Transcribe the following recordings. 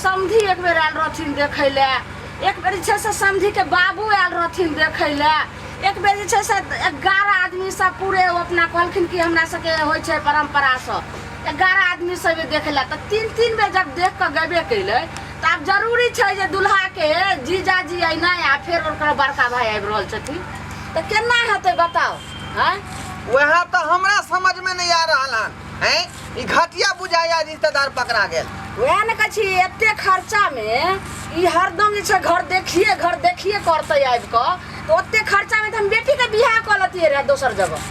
समधि एक बेर आयल रहथिन देखै लए, एक बेर जे छै से समधिके बाबू आयल रहथिन देखै लए, एक बेर जे छै से 11 आदमी सब पूरे ओ अपना कहलखिन कि हमरा सबके होइ छै परम्परासँ 11 आदमी सब देखै लए। तऽ 3-3 बेर जब देख कऽ गेबे केलै तऽ आब जरूरी छै जे दुल्हाके जीजाजी अइनाइ आ फेर ओकर बड़का भाय आबि रहल छथिन, तऽ केना हेतै बताउ? आँय, वएह तऽ हमरा समझमे नहि आ रहल हन। हैं, ई घटिया बुझाइया रिश्तेदार पकड़ा गेल। वएह ने कहै छी, एते खर्चामे ई हरदम जे छै घर देखिए घर देखिए करतै आबि कऽ, तऽ ओते खर्चामे तऽ हम बेटीके बियाह कऽ लेतियै रहए दोसर जगह।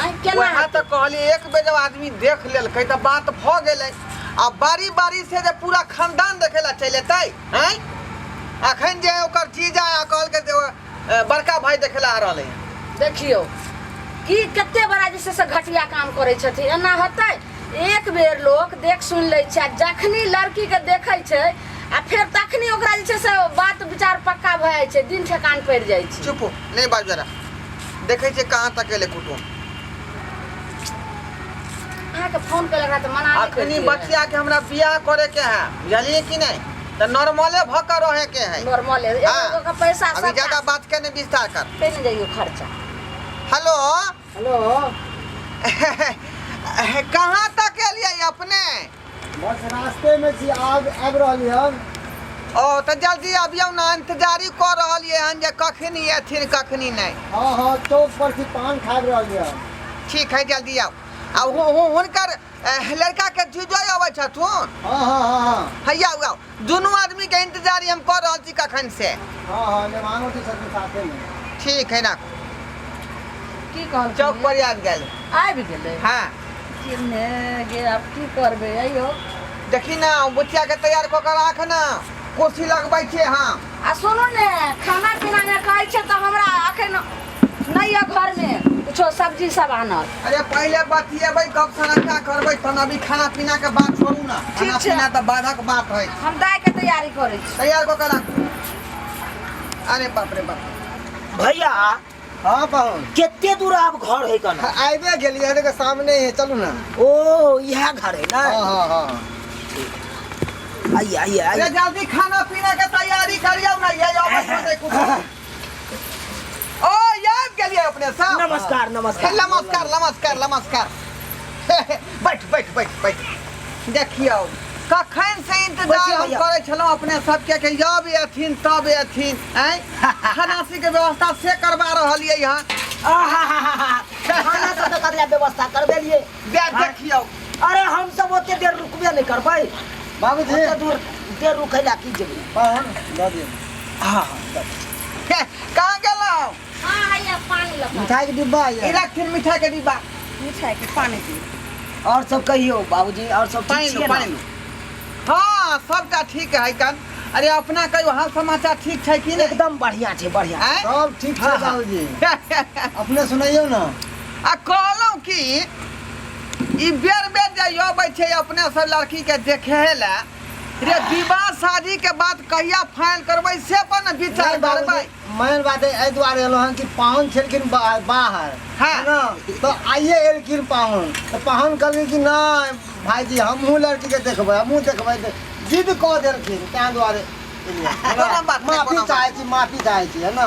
आँय, केना वएह हेतै? तऽ कहलियै, एक बेर जब आदमी देख लेलकै तऽ बात भऽ गेलै। आ बारी बारी से जे पूरा खानदान देखै लए चलि एतै। हैं, अखन जे ओकर जीजा आ कहलकै जे बड़का भाई देखे ला आ रहलै हन। देखियौ कि कते बड़ा जे छै से घटिया काम करै छथिन। एना होतै? एक बेर लोक देख सुनि लै छै आ जखनी लड़कीके देखै छै आ फेर तखनी ओकरा जे छै से बात विचार पक्का भऽ जाइ छै, दिन ठेकान पड़ि जाइ छै। चुप हो, नहि बाजू जरा। देखै छियै कहाँ तक एलै कुटुम। अहाँके फोन केलक रहए तऽ मना नहि अखनी करितियै रहए। बचिया के हमरा बियाह करे के है, बुझलियै कि नहि? तऽ नॉर्मले भऽ के रहे के है। नॉर्मले हाँ। एगो के पैसा अभी सबटा ज्यादा बात के नहीं विस्तार कर। पे नहीं जाइयो खर्चा। हेलो। हेलो। कहाँ तक एलियै अपने? बस रास्ते में छी, आब आबि रहली हन। ओ तऽ जल्दी अबियौ ने, इंतजारी कऽ रहलियै हन जे कखनी एथिन कखनी नहि। हाँ हाँ, चौक पर छी, पान खा रहली हन। ठीक है, जल्दी आउ। आ हुनकर लड़का के जीजो अबै छथुन? हाँ हाँ हाँ हाँ। हैया आउ, आउ, दुनू आदमी के इंतजार हम कऽ रहल छी कखन से। हाँ हाँ, मेहमानो जी छथिन साथे में। ठीक है ना। की कहलखिन? चौक पर आबि गेल। आबि गेलै? हाँ। ने गे, आब की करबै? अइयो देखी ना, बुचिया के तैयार कऽ के राख ना, कुर्सी लगबै छियै हम। आ सुनू ने, खाना पीना ने कहै छै तऽ हमरा अखन नहि यऽ घरमे कुछो सब्जी सब आनल। अरे पहिले बतियेबै, गप सनक्का करबै तहन। अभी खाना पीना के बात छोड़ू ना। ठीक खाना छै। पीना तऽ बाधक बात है। हम दाइ के तैयारी करै छी। तैयार कऽ के राख। अरे बाप रे बाप। भैया। हाँ पाहुन। कते दूर आब घर है कना? आबे गेलियै, देखो सामने है, चलू ना। ओ इएह घर है ना? हाँ हाँ हाँ। आइए आइए अरे आइए। जल्दी खाना पीना के तैयारी करियौ ना, ये अबै छै कुछ। ओ आबि गेलियै अपने सब। नमस्कार नमस्कार। नमस्कार नमस्कार नमस्कार। बैठ बैठ बैठ बैठ। देखियौ कखन से इंतजार बैठिए हम भैया। करै छलहुँ अपने सबके कि जब एथिन तब एथिन। आँय, खनासी के व्यवस्था से करवा रहलियै हँ। आहाहाहा, खाना सब तऽ ककरा व्यवस्था करबेलियै? देखियौ। अरे हम सब ओते देर रुकबे नहि करबै। बाबूजी। ओते दूर देर रुकै ला की जेबै? पाहुन दऽ दियौ। हाँ हाँ, दऽ दियौ। हे, कहाँ गेलहुँ? हाँ हैया पानी लऽ कऽ। मिठाई के डिब्बा ई यऽ। रखथिन मिठाई के डिब्बा। मिठाई के पानी दियौ। और सब कहियौ बाबूजी, और सब ठीक पानि लू, छियै पानि ने? लू। हाँ सबटा ठीक है कन। अरे अपना कहियो हाल समाचार ठीक छै कि नहि? एकदम बढ़िया छै, बढ़िया। आँय? सब ठीक छै हाँ, हाँ। बाबूजी, अपने सुनैयौ ने। आ कहलहुँ कि ई बेर बेर जे अबै छै अपने सब लड़की के देखे लए रे, विवाह शादी के बात कहिया फाइनल करबै से पर ने विचार नहीं बाबूजी, करबै। मेन बात है एहि दुआरे एलहुँ हन कि पाहुन छलखिन बाहर। हाँ। है ना, तऽ आइए एलखिन पाहुन, तऽ पाहुन कहलखिन कि नहि भाईजी हमहूँ लड़की के देखबै, हमहूँ देखबै, तऽ जिद कऽ देलखिन, ताहि दुआरे एलियै। कोनो बात नहि, माफी कोनो बात चाहै छी, माफी चाहै छी, है ना?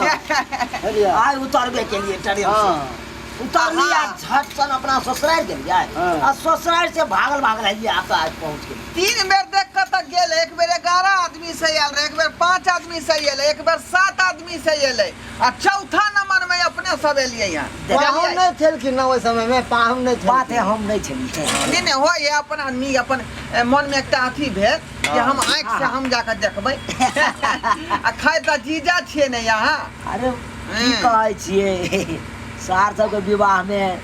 एलियै। आइ उतरबे केलियै ट्रेन से। हाँ। उतरली आ हाँ। झट सन अपना ससुरारि गेलियै हाँ। आ ससुरारि से भागल भागल आइए आ तऽ आज पहुँच गेलियै। 3 बेर देख कऽ तऽ गेल। एक बेर 11 आदमी से आयल रहे, एक बेर 5 आदमी से एलै, एक बेर 7 आदमी से एलै आ चौथा नंबर में अपने सब एलियै हन। पाहुन नहि छलखिन ना ओहि समय में, पाहुन नहि छलखिन। बात है हम नहि छलियै। नहि नहि होइए अपन आदमी अपन मन में एकटा अथी भेल कि हम आँखि से हम जाकऽ देखबै। आ खाइ तऽ जीजा छियै ने यहाँ। अरे की कहै छियै, सार सबके विवाह में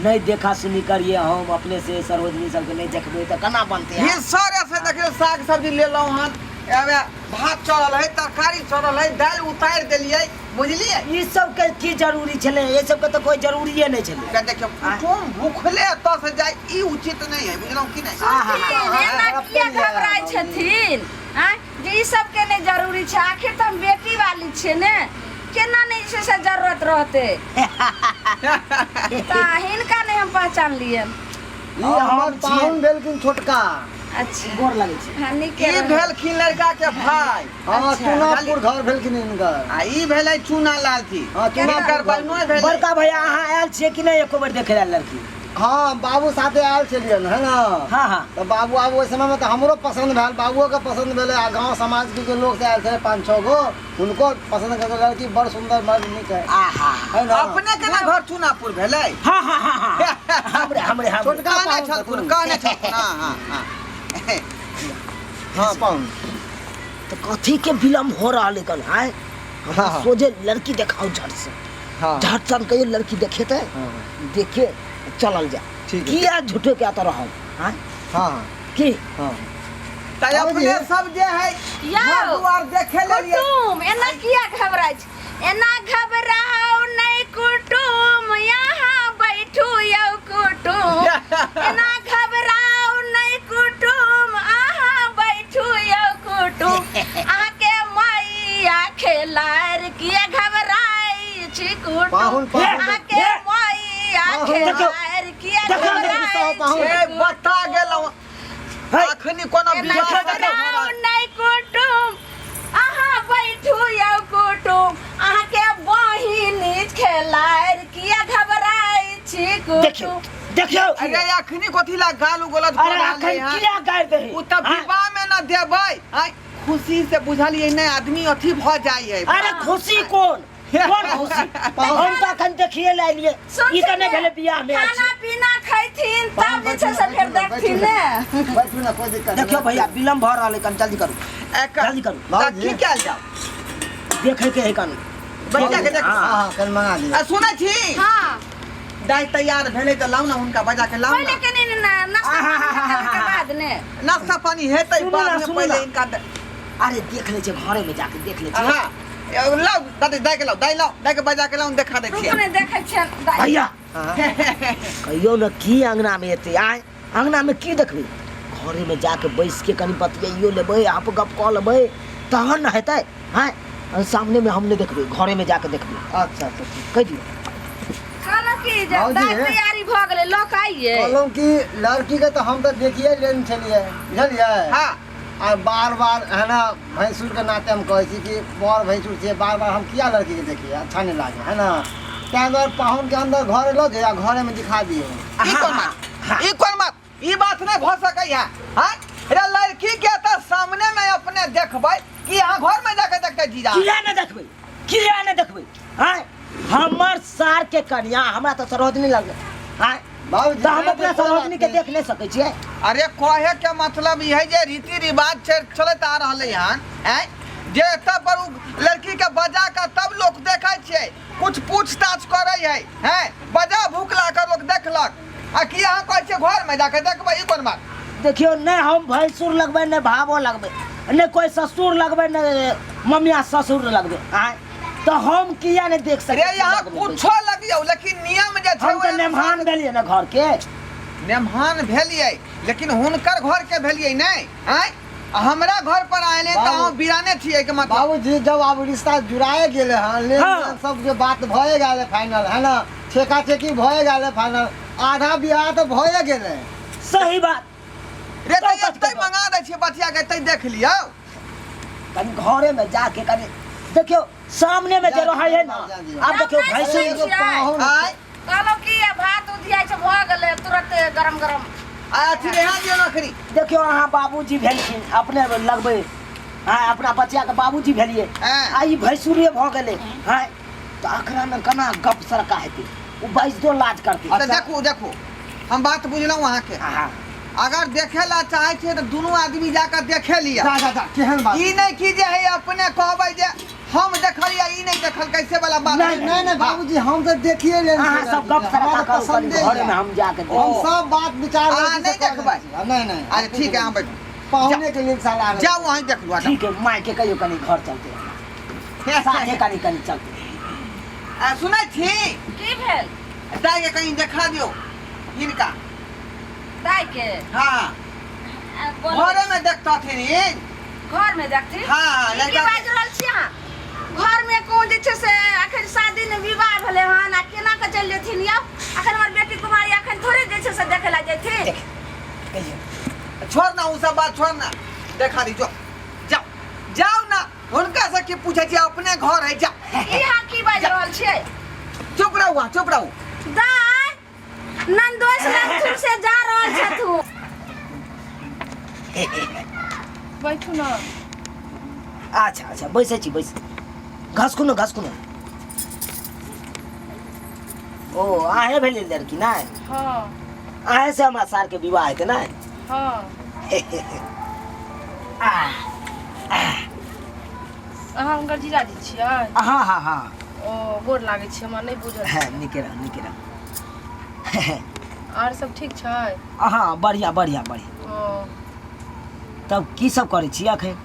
नहीं देखा सुनी करिए, हम अपने से सरोजनी सबके नहीं देखबै तऽ केना बनतै? ही सरे से देखियौ साग सब्जी लेलहुँ हन, एहिमे भात चढ़ल है, तरकारी चढ़ल है, दालि उतारि देलियै, बुझलियै? ई सबके की जरूरी छलै? ई सबके तऽ कोई जरूरिये नहि छलै। के देखियौ कुटुम भूखले एतऽ से जाय ई उचित नहि है, बुझलहुँ कि नहि? सुनथिन, एना किया घबराइ छथिन? आँय, जे ई सबके नहि जरूरी छै? आखिर तऽ हम बेटी वाली छियै ने, केना नहि जे छै से जरूरत रहतै? तऽ हिनका नहि हम पहचानलियनि। ई हमर पाहुन भेलखिन छोटका। अच्छा गोर लगै छी। हाँ नीके ई रहू। भेलखिन लड़का के भाई। हाँ, अच्छा। चुनापुर घर भेलखिन हिनकर। आ ई भेलै चूना लाल जी। हाँ, चूना हिनकर बहिनो भेलै। बड़का भैया, अहाँ आयल छियै कि नहि एको बेर देखे लए लड़की? हाँ, बाबू साथे आयल छलियन है ना। हाँ हाँ। तऽ बाबू आब ओहि समयमे तऽ हमरो पसन्द भेल, बाबुओके पसन्द भेलै, आ गाँव समाजके जे लोक सब आयल छलै 5-6 गो, हुनको पसन्द भेल, लड़की बड़ सुन्दर बड़ नीक है। आहा। है ना? अपने के ना घर चूनापुर भेलै। हाँ हाँ हाँ हाँ, हमरे हमरे हमरे। छोटका कहने पाहुन छलखुन, छथुन। कहने छलखुन। हाँ हाँ हाँ हाँ पाहुन। तो कथी के विलम्ब हो रहा लेकिन आय हमरा? हाँ, हाँ। सोझे लड़की देखाओ झट से। हाँ। झट से हम कहियो लड़की देखेते। हाँ। देखे चलल जा। ठीक है। किया झूठे क्या तो रहो? हाँ। हाँ हाँ। की? हाँ। तऽ अपने सब जे है यौ, घर दुआर देखे लेलियै। कुटुम एना किया घबराइ छी? एना घबराउ नहि कुटुम, यहाँ बैठू यौ कुटुम। एना घबराउ नहि कुटुम, अहाँ बैठू यौ कुटुम। अहाँके मैया खेलार, किया घबराइ छी कुटुम? पाहुन, पाहुन। अहाँके मैया पाहुन, खेलार, किया देखियौ, घबराइ पाहुन। छी? ए बता गेलहुँ। है। अखनी कोनो एना विवाह घबराउ नहि कुटुम, अहाँ बैठू यौ कुटुम। अहाँके बहिन खेलार, किया घबराइ छी देखियौ, कुटुम? देखियौ। अरे अखनी कथी ला गाल उगलत? अरे अखन किया गारि दही? उ तऽ विवाह में न देबै, आय खुशी से बुझलियै नहि आदमी अथी भऽ जाइ है। अरे खुशी कोन कोन खुशी? हम तऽ अखन देखिए ले एलियै, ई तऽ नहि भेलै बियाह में आयल खाना छी। पीना खैथिन तब जे छै से फेर देखथिन ने। बैठू ना, कोई दिक्कत देखियौ भैया, विलम्ब भऽ रहल है, कनि जल्दी करू। जल्दी करू। तऽ की कयल जाउ? देखै के है कनि। बच्चा के देख। हाँ। हाँ, कनि मंगा दिअ। आ सुनै छी? हाँ। दाइ तैयार भेलै तऽ लाउ ने हुनका बजा के लाउ पहिले ने। कनि नाश्ता पानी हेतै ओकर बाद ने। नाश्ता पानी हेतै सुनू ना, बाद में, सुनू पहिले ना। इनका अरे देख लै छै, घरे में जाके देख लै छै। हाँ लाउ दादी, दाइ के लाउ, दाइ लाउ, दाइ के बजा के लाउ, देखा दै रुकू छियै। ने, देखै छियनि दाइ। भैया, कहियो ने की अंगना में एतै? आय अंगना में की देखबै? घरे में जाके बैस के कनि बतियाइयो लेबै, आप गप कऽ लेबै तहन ने हेतै। आँय, सामने में हम नहि देखबै, घरे में जाके देखबै। अच्छा अच्छा, ठीक। कहि दियौ। कहलहुँ कि जे बाबूजी, दाइ तैयारी भऽ गेलै, लऽ कऽ आइए। कहलहुँ कि लड़की के तऽ हम तऽ देखिए लेने छलियै, बुझलियै? हाँ। आ बार बार है ना, भैंसुर के नाते हम कहै छी कि बड़ भैंसुर छियै, बार बार हम किया लड़की के देखिए, अच्छा नहीं लागे है ना। ताहि दुआरे पाहुन के अंदर घर लऽ जाइए आ घरे में दिखा दियौ। ई कोन बात, ई कोन बात? ई बात नहीं भऽ सकै है। हाँ रे, लड़की के तऽ सामने में अपने देखबै कि अहाँ घर में जाके देखतै जीजा? किया नहि देखबै, किया नहि देखबै? आँय, हमर सार के कनिया हमरा तऽ सरोजनी लगलै। आँय, बाबूजी, तऽ हम अपना कोई बात सरोजनी के नहीं। देख नहि सकै छियै? अरे कहे के मतलब ई है जे रीति रिवाज छै चलैत आ रहलै हन, आँय जे एतऽ पर उ लड़की के बजा के तब लोक देखै छै, कुछ पूछताछ करै है, हैं बजा भूख ला के लोक देखलक, आ की अहाँ कहै छियै घर में जाके देखबै? ई कोन बात? देखियौ, नहि हम भैंसुर लगबै, नहि भावो लगबै, नहि कोइ ससुर लगबै, नहि ममिया ससुर लगबै। आँय, तऽ हम किया नहि देख सकै रे छियै यहाँ लगमे बैस? कुछो लगियौ लेकिन नियम जे छै हम तऽ ओहि नेमहान भेलियै ने घर के। नेमहान भेलियै लेकिन हुनकर घर के भेलियै नहि। आँय, आ हमरा घर पर आयल तऽ बाबू। अहाँ बिराने छियै के मतलब? बाबूजी, जब आब रिश्ता जुड़ाए गेलै हन, लेन हाँ। देन सब जे बात भए गेलै फाइनल है ना, ठेका ठेकी भए गेलै फाइनल, आधा बियाह तऽ भए गेलै। सही बात। रे तऽ सब एतै मंगा दै छियै बचिया के, एतै देख लियौ। कनि घरे में जाके कनि देखियौ, सामने में जे रहै है ना। आब देखियौ नहि भैंसुर। सुनै एगो छियै। पाहुन। आँय। कहलहुँ कि आ भात उधियाइ छै, भऽ गेलै तुरंत गरम गरम। आ अथी रेहा दियौ नौकरी। देखियौ, अहाँ बाबूजी भेलखिन अपने लगबै, हाँ, अपना बच्चा के बाबूजी भेलियै। हाँ। आ ई भैंसुरे भऽ गेलै। हाँ, तऽ अखरा में केना गप सरका हेतै? ओ बाजि लाज करतै। तऽ देखू देखू, हम बात बुझलहुँ अहाँके। हाँ। अगर देखे ला चाहे छियै तऽ दुनू आदमी जाकऽ देखे लिअ। जा जा जा, केहन बात? ई नहि कि जे है अपने कहबै जे हम देखलियै ई नहि देखल, कैसे वाला बात? नहि, नहीं नहीं बाबूजी, हम तऽ देखिए लेने अहाँ छियै सब गप लड़की के। सरका हमरा करू, कनि पसंदे घरे में यऽ। हम जाके हम देखब। सब बात विचार अहाँ लड़की से नहि कऽ देखबै? लेने छियै। नहीं नहीं। अच्छा ठीक है, अहाँ बैठू। पाहुने के लिए साला। जाउ अहीं देख लू। ठीक है, माय के कहियो कनि घर चलते, साथे कनि कनि चलते। आ सुनै छी? की भेल? दाइ के कहीं देखा दियौ हिनका। दाइ के? हाँ। आ, बोलबै। घरे में देखतथिन ई। घर में देखथिन? हाँ, ई की लड़का- बाजि रहल छी अहाँ? घर में कोन जे छै से अखन शादी ने विवाह भेलै हन, आ केना के चलि जेथिन यौ? अखन हमर बेटी कुमारी, अखन थोड़े जे छै से देखै लए जेथिन। देख, कहियो। छोड़ ना। ओ सब बात छोड़ ना, देखा दी जो, जाओ जाओ ना, हुनका से की पूछे छी, अपने घर है, जा। ई अहाँ की बाजि रहल छियै? चुप रहू अहाँ, चुप रहू। दाय नंदोस नंदुर से जा रहल छथु। बैठू ना। अच्छा अच्छा, बैसै छी, बैस, घसकू ने, घसकू ने। ओ अहें भेलियै लड़की नहि? हाँ। अहें से हमरा सारके विवाह हेतै नहि? हाँ। अहाँ हुनकर जीजाजी छियै? हाँ हाँ हाँ। ओ गोर लागै छी, हमरा नहि बुझल। हाँ, नीके रह, नीके रह। आर सब ठीक छै? हाँ, बढ़िया बढ़िया बढ़िया। ओ तब की सब करै छी अखन?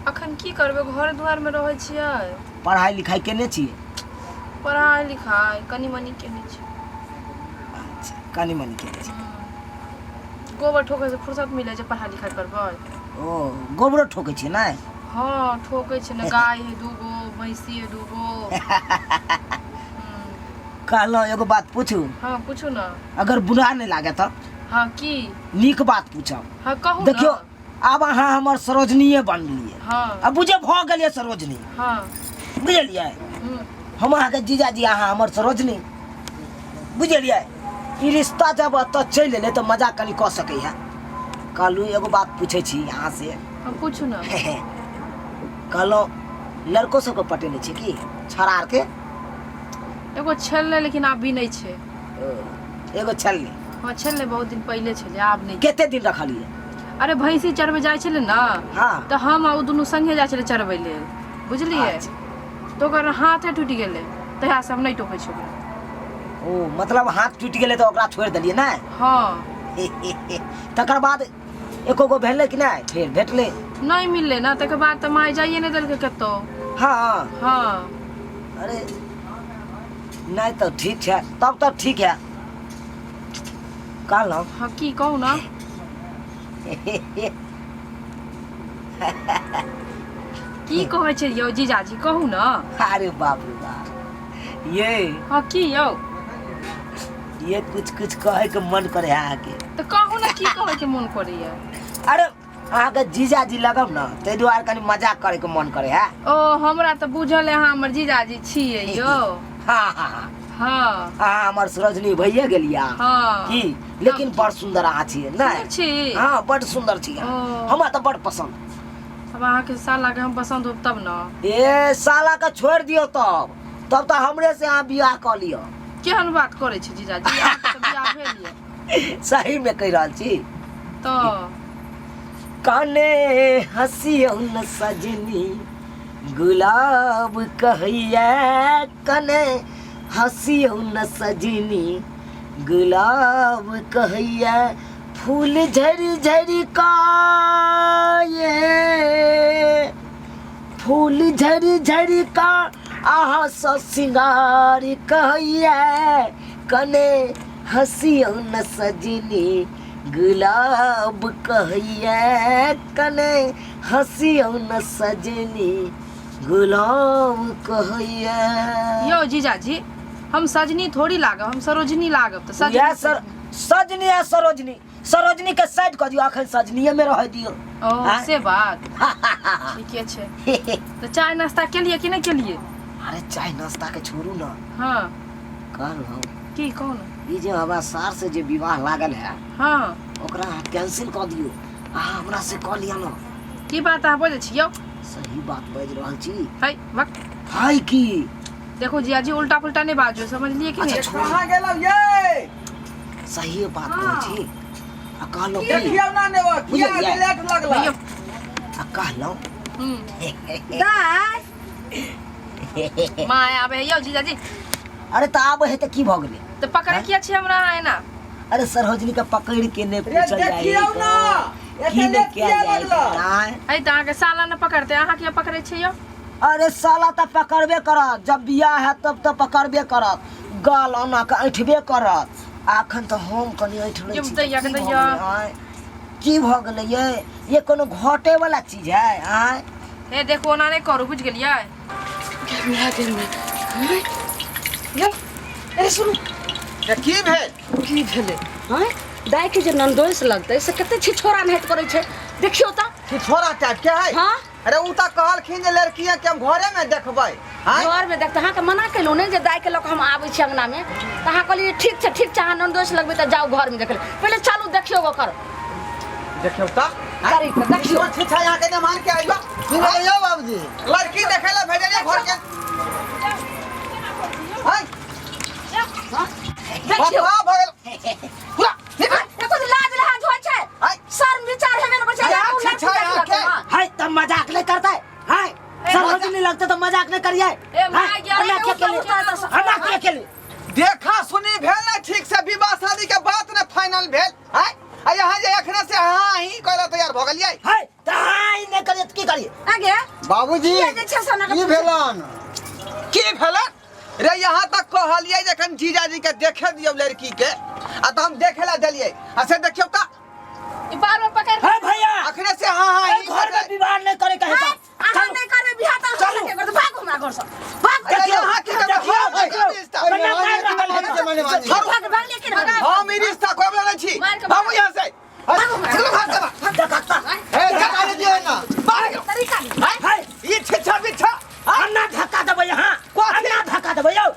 अखन की करबै, घर दुआरमे रहै छियै। पढ़ाई लिखाई केने छियै? पढ़ाई लिखाई कनि मनि केने छी। अच्छा, कनि मनि केने छी। गोबर ठोकै से फुर्सत मिलै छै पढ़ाई लिखाई करबै। ओ गोबरो ठोकै छियै नहि? हाँ ठोकै छै ने, गाय है दूगो, भैंसी है दूगो। कहलहुँ एगो बात पूछू? हाँ पूछू ना। अगर बुरा नहि लागे तऽ? हाँ की? नीक बात पूछब। हाँ कहू ना। देखियौ आब अहाँ हमर सरोजनीये बनलियै। हाँ। अब बुझे भऽ गेलियै सरोजनी। हाँ। बुझलियै? हम अहाँके जीजाजी, अहाँ हमर सरोजनी, बुझलियै? ई रिश्ता जब एतऽ चलि एलै तऽ मजा कनि कऽ सकैए। कहलहुँ एगो बात पूछै छी अहाँ से। हाँ पूछू ना। कहलहुँ लड़को सबके पटेने छी की छड़ा आरके? एगो छलै लेकिन आब भी नहि छै। ओ, एगो छलै? हाँ छलै, बहुत दिन पहिले छलै, आब नहि। कते दिन रखलियै? अरे भैंसी चरबै जाइ छलै ने। हाँ। तऽ हम आ ओ दुनू संगे जाइ छलै चरबै लेल, बुझलियै? अच्छा। तऽ ओकर हाथे टूटि गेलै, तहिया से हम नहि टोकै छी ओकरा। ओ मतलब हाथ टूटि गेलै तऽ ओकरा छोड़ि देलियै नहि? हाँ। तकर बाद एको गो भेलै कि नहि फेर भेटलै? नहि मिललै ने, तकर बाद तऽ माय जाइए नहि देलकै कतहु। हाँ। हाँ। अरे नहि तऽ ठीक छै, तब तऽ ठीक है। कहलहुँ। हाँ की कहू ना। की कहै छै यौ जीजाजी, कहू ना। अरे बाप रे बाप, ये हाँ की यौ? ये कुछ कुछ कहे के मन करे है अहाँके। तऽ कहू ना की कहै के मन करैया। अरे अहाँके जीजाजी लगब ने ताहि दुआरे कनि मजाक करे के मन करे है। ओ हमरा तऽ बुझल है अहाँ हमर जीजाजी छियै यौ। हाँ हाँ हाँ। हाँ। अहाँ हमर सरोजनी भइए गेलियै। हाँ। की लेकिन बड़ सुंदर अहाँ छियै सुन्दर नहि? छी? हाँ बड़ सुंदर छी अहाँ। ओ। हमरा तऽ बड़ पसंद। अब अहाँके साला के हम पसंद होब तब न। ए साला के छोड़ि दियौ तब, तब तऽ हमरे से अहाँ बियाह कऽ लिअ। केहन बात करै छी जीजाजी, अहाँके तऽ बियाह भेल यऽ। सही में कहि रहल छी। तऽ काने हँसियौ न सजनी गुलाब कहैया, कने हँसियौ न सजनी गुलाब कहैया, फूल झरि झरि का ये, फूल झरि झरि का अहाँ सँ सिंगार कहैया, कने हँसियौ न सजनी गुलाब कहैया, कने हँसियौ न सजनी गुलाब कहैया। यौ जीजाजी हम सजनी थोड़ी लागब, हम सरोजनी लागब। तऽ सजनी इएह सर सजनी आ सरोजनी, सरोजनी के साइड कऽ दियौ, अखन सजनीये में रहै दियौ। ओ आँय? से बात ठीके छै। तऽ चाय नाश्ता केलियै कि नहि केलियै? अरे चाय नाश्ता के छोड़ू ना। हाँ। कहलहुँ की कहू ने। ई जे हमरा सार से जे विवाह लागल है। हाँ। ओकरा अहाँ कैंसिल कऽ दियौ, अहाँ हमरा से कऽ लिअ ना। की बात अहाँ बजै छी यौ? सही बात बाजि रहल छी। है वक। है की? देखो जियाजी उल्टा पुल्टा नहीं बाजो, समझलिए कि नहीं? अच्छा, छोड़ू। कहाँ गेलौ ये? सही बात कहै छी। आ कहलहुँ की? देखियौ ना नेबो, किया बुझलियै? लेट लगलै? भैया। आ कहलहुँ। दाय माँ आबे है यौ जीजाजी। अरे तऽ आबै है तऽ की भऽ गेलै? तऽ पकड़े किया छी हमरा अहाँ एना? अरे सरोजनी के पकड़ के ने रे पूछल जाय देखियौ ना, की एते ने लेट किया किया जाय लगलै? आँय? है तऽ अहाँके साला ने पकड़तै, अहाँ किया पकड़ै छियै यौ? अरे साला तऽ पकड़बे करत, जब बियाह हैत तब तऽ पकड़बे करत, गाल ओना के ऐंठबे करत। आ अखन तऽ हम कनि ऐंठ लै छी। दैया के की भऽ दैया। गेलै, आँय? की भऽ गेलै ये? ये कोनो घटे वाला चीज है आँय? हे देखो ओना नहि करू, बुझि गेलियै? यौ अरे सुनू। रे की भेल? की भेलै? आँय दाइके जे ननदोइस लगतै से कते छिछोरा नाहित करै छै। देखियौ तऽ। छिछोरा टाइप के है। हाँ। अरे उ तऽ कहलखिन जे लड़किया के हम घरे में देखबै। आँय? घर में देखते अहाँके मना केलहुँ नहि जे दाइके लऽ कऽ हम आबै छी अङ्गनामे, तऽ अहाँ कहलियै ठीक छै ठीक छै, अहाँ ननदोसि लगबै तऽ जाउ घरमे देखै लए। पहिले चलू देखियौ ओकर। देखियौ तऽ। करी तऽ देखियौ। ठीक छै, अहाँके नहि मान के आइयो। की भेलै यौ बाबूजी? लड़की देखै लए भेजलियै घर के। आँय? देखियौ। बाप भऽ गेल। पूरा निकल। एको दिन लाज लिहाज होइ छै? आँय? शर्म विचार हेबे ने करै छै। अरे, एगो ठीक लड़की छै, देखलक अहाँके। हँ। हाय तब मजाक नहीं करते हाय, सरोजनी लगते तो मजाक नहीं करिए। ए, माय हाय, गया, अन्ना ए, के उठो, लिए उठो, उठो। अन्ना के लिए देखा सुनी भेल ना ठीक से, विवाह शादी के बात ने फाइनल भेल। आय आ यहाँ जे एखने से हाँ ही कहला तैयार भ गेलियै। हाय त हाय नहीं करिए त की करिए? आगे बाबूजी ये जे छै से ना की भेलन? की भेलन रे? यहाँ तक कहलियै जखन जीजाजी के देखे दियौ लड़की के, आ त हम देखे ला देलियै, आ से देखियौ त ई बार बार पकड़ हाय भैया, अखने से हाँ हाँ ए, ही घर में विवाह नहीं करे कहे हाय, तो अहाँ चलू। नहि करबै बियाह तऽ चलू। अहाँ के करबै। भागू हमरा घरसँ, भागू। अरे, देखियौ, यहाँ की करबै? देखियौ, हम देखियौ। रिश्ता। कन्ना मारि रहल है। छोड़ू। भाग, भाग लेके ना। हम ई रिश्ता कोइ वाला नहीं छी। मारि के भागू यहाँ से। चलू घर से बाहर। देखा त। ए, धक्का दे दियौ ना। बाहर निकलो। तरीका नहि। हाय, हाय। ई छिछा बिछा। अन्ना धक्का देबै यहाँ, कथी? अन्ना धक्का देबै यौ।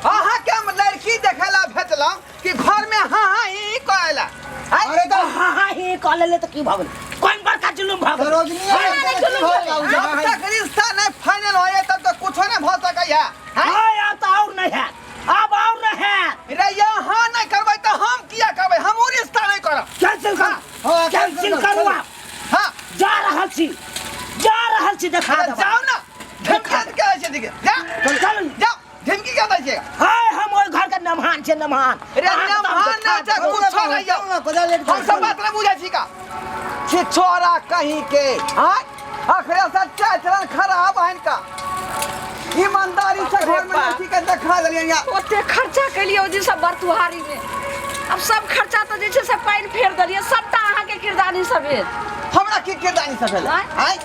अहाँ के हम लड़की देखे ला भेजलहुँ कि घर में हाँ हाँ ही कहला। हाय। अरे तो हाँ हाँ ही कह लेले तो की भऽ गेल? कोन बड़का जुलुम भऽ गेल? सरोजनी हाय, की भऽ गेल? जब तक रिश्ता नहीं फाइनल होए तब तक कुछो नहीं भऽ सकै है। हाय। हाय, आब तऽ और नहीं है, आब और नहीं है। रे यहाँ नहीं करबै तऽ हम किया करबै? हम उ रिश्ता नहीं करब। कैंसिल कर, हाँ, कैंसिल कैंसिल करू कर। आब। हाँ। जा रहल छी, जा रहल छी, देखा अरे देबै। जाउ ना, धमकी के होइ छै देखिए। जा चल। जाउ, धमकी के दै छै। हाय, हम ओहि घर के नमहान छै, नमहान। रे अहाँके तऽ हम नमहान देखा नहि छै, देबै। कुछो नहि यौ। चलू ना, कोदा लेट हम सब बात नहि बुझै छी का। छिछोरा कहीं के। हाँ? अखरे से चाचरन खराब है इनका। ईमानदारी से घर में लड़की के देखा देलियै यहाँ। ओते खर्चा केलियै ओहि दिन सब बरतुहारी में, अब सब खर्चा तऽ जे छै से पानि फेर देलियै, सबटा अहाँके किरदानी सब भेल। हमरा की किरदानी सब भेलै? आँय? आँय?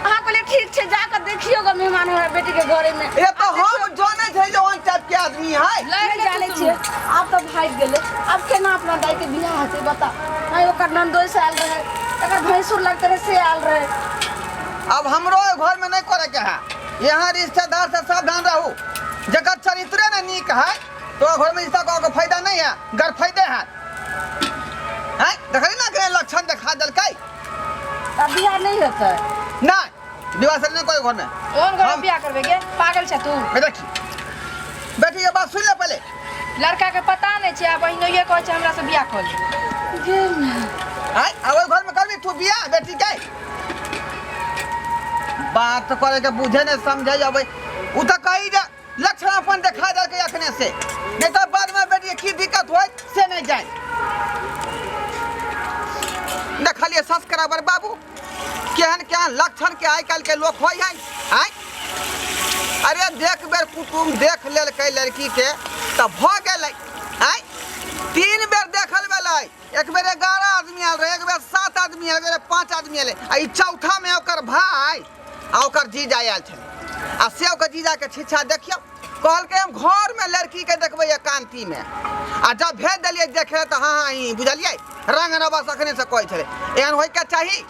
अहाँ कहलियै ठीक छै, जाकऽ देखियौ ग मेहमान हमरा बेटी के घरे में। ए तऽ हम जानै छै जे ओहन टाइप के आदमी है। नहि जानै छियै, आब तऽ भागि गेलै, आब केना अपना दाइ के बियाह हेतै बता? नहि ओकर ननदोसि आयल रहै, एकर भैंसुर लगतै रहै से आयल रहै। अब हमरो घर में नहीं करे के है। यहाँ रिश्तेदार से सावधान रहू, जकर चरित्रे न नीक है तो घर में रिश्ता कऽ के फायदा नहीं है, गरफायदे है। हैं देखली ना के लक्षण देखा देलकै। तऽ बियाह नहि हेतै? नहीं, विवाह से नहीं कोई घर में। ओन घर में हम- बियाह करबे गे? पागल छै तू? बे देखी बेटी, ये बात सुन ले पहले। लड़का के पता नहीं छै, आ बहिनोइए कहै छै हमरा से बियाह कऽ ले। गे माय। हैं आ ओहि घर में करबी तू बियाह बेटी के? बात करे के बुझे नहीं समझे अबै। उ तऽ कही जे लक्षण अपन देखा देलकै अखने से, नहीं तऽ बाद में बेटी के की दिक्कत होय से नहीं जाए। देखलिए सब्सक्राइबर बाबू केहन केहन लक्षण के आइ काल्हि के लोक होइ है। आँय? अरे देख बेर कुटुम देख लेलकै लड़की के तऽ भऽ गेलै। आँय? 3 बेर देखल भेलै, एक बेर 11 आदमी आयल रहै, एक बेर 7 आदमी आयल, एक बेर 5 आदमी आयल, आ ई चौथा में ओकर भाय आ ओकर जीजा आयल छलै। आ से ओकर जीजा के छिछा देखियौ, कहलकै हम घर में लड़की के देखबै एकांती में, आ जब भेज देलियै देखे तऽ हाँ हाँ ही बुझलियै रंग रबस अखने से कहै छलै। एहन होइके चाही।